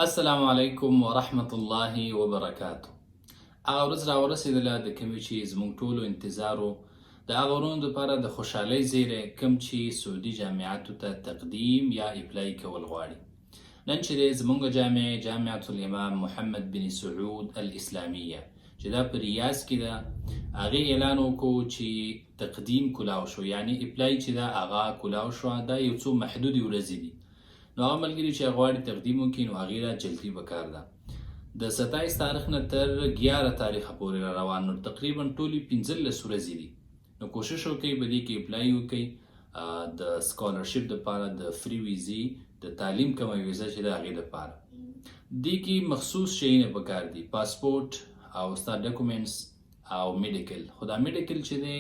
السلام علیکم ورحمت الله وبرکاته. هغه ورځ راورسېدله د کومې چې زموږ ټولو انتظار و، د هغه وروڼو دپاره د خوشحالۍ زیری کوم چې سعودي جامعاتو ته تقدیم یا اپلای کول غواړي. نن چې دی زموږ جامعه، جامعة الامام محمد بن سعود الاسلامیه، چې دا په ریاض کې ده، هغې اعلان وکړو چې تقدیم کولاو شو، یعنی اپلای چې ده هغه کولاو شوه. دا یو څو محدودې ورځې دي، نو هغه ملګري چې غواړي تقدیم وکړي نو هغې له جلدي پکار ده. د 27 تاریخ نه تر 11 تاریخ پورې را روان، نو تقریبا ټولې 15 ورځې دي. نو کوشش وکړئ په دې کې اپلای وکړئ د سکالرشپ دپاره، د فري ویزې، د تعلیم کومه ویزه چې د هغې دپاره. دې کې مخصوص شیونه پکار دي، پاسپورټ او ستا ډاکومنټس او میډیکل. خو دا میډیکل چې دی،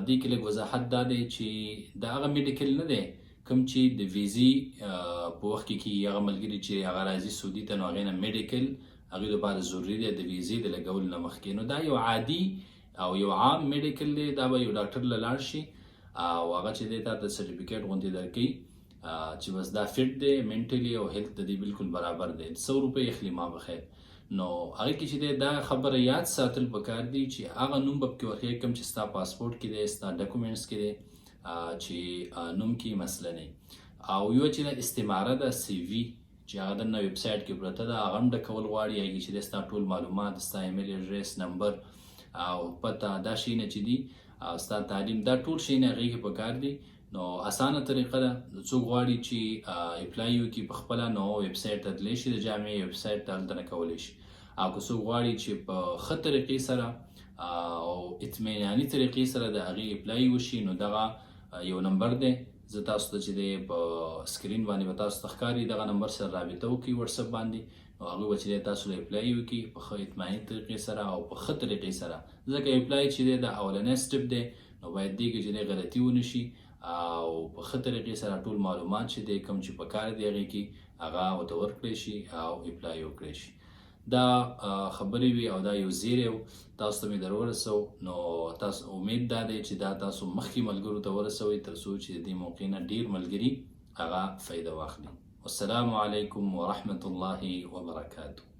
دې کې لږ وضاحت دا دی چې دا هغه میډیکل نه دی کوم چې د ویزې په وخت کې کېږي. هغه ملګري چې هغه راځي سعودي ته، نو هغې نه میډیکل هغې دپاره ضروري دی د ویزې د لګولو نه مخکې. نو دا یو عادي او یو عام میډیکل دی، دا به یو ډاکټر له لاړ شي او هغه چې دی تا ته سرټیفیکیټ غوندې درکوي چې بس دا فټ دی، منټلی او هیلث د دې بالکل برابر دی. 100 روپۍ اخلي ما بخیر. نو هغه کې چې دی دا خبره یاد ساتل پکار دي چې هغه نوم به پکې ورکوي کوم چې ستا پاسپورټ کې دی، ستا ډاکومنټس کې دی، چې نوم کې مسله نه. او یو چې د استماره ده، سی وي، چې هغه دننه ویب سایټ کې پرته ده، هغه هم ډکول غواړي. هغې کې چې دی ستا ټول معلومات، ستا ایمیل ادرس، نمبر او پته، دا شیونه چې دي او ستا تعلیم، دا ټول شیونه هغې کې پکار دي. نو اسانه طریقه ده. څوک غواړي چې اپلای وکړي په خپله، نو ویب سایټ ته تللی شي، د جامعې ویب سایټ ته، هلته نه کولی شي. او که څوک غواړي چې په ښه طریقې سره او اطمیناني طریقې سره د هغې اپلای وشي، نو دغه یو نمبر دی، زه تاسو ته چې دی په سکرین باندې به تاسو ته ښکاري، دغه نمبر سره رابطه وکړئ واتساپ باندې، نو هغوی به چې دی تاسو له اپلای وکړي په ښه اطمیناني طریقې سره او په ښه طریقې سره، ځکه اپلای چې دی دا اولنی سټپ دی، نو باید دې کې چې دی غلطي ونه شي او په ښه طریقې سره ټول معلومات چې دی کوم چې پکار دی هغې کې هغه ورته ورکړی شي او اپلای وکړی شي. دا خبرې وي او دا یو زیری و تاسو ته مې در ورسو. نو تاسو امید دا دی چې دا تاسو مخکې ملګرو ته ورسوئ، تر څو چې د دې موقع نه ډیر ملګري هغه فایده واخلي. والسلام علیکم ورحمت الله وبرکاته.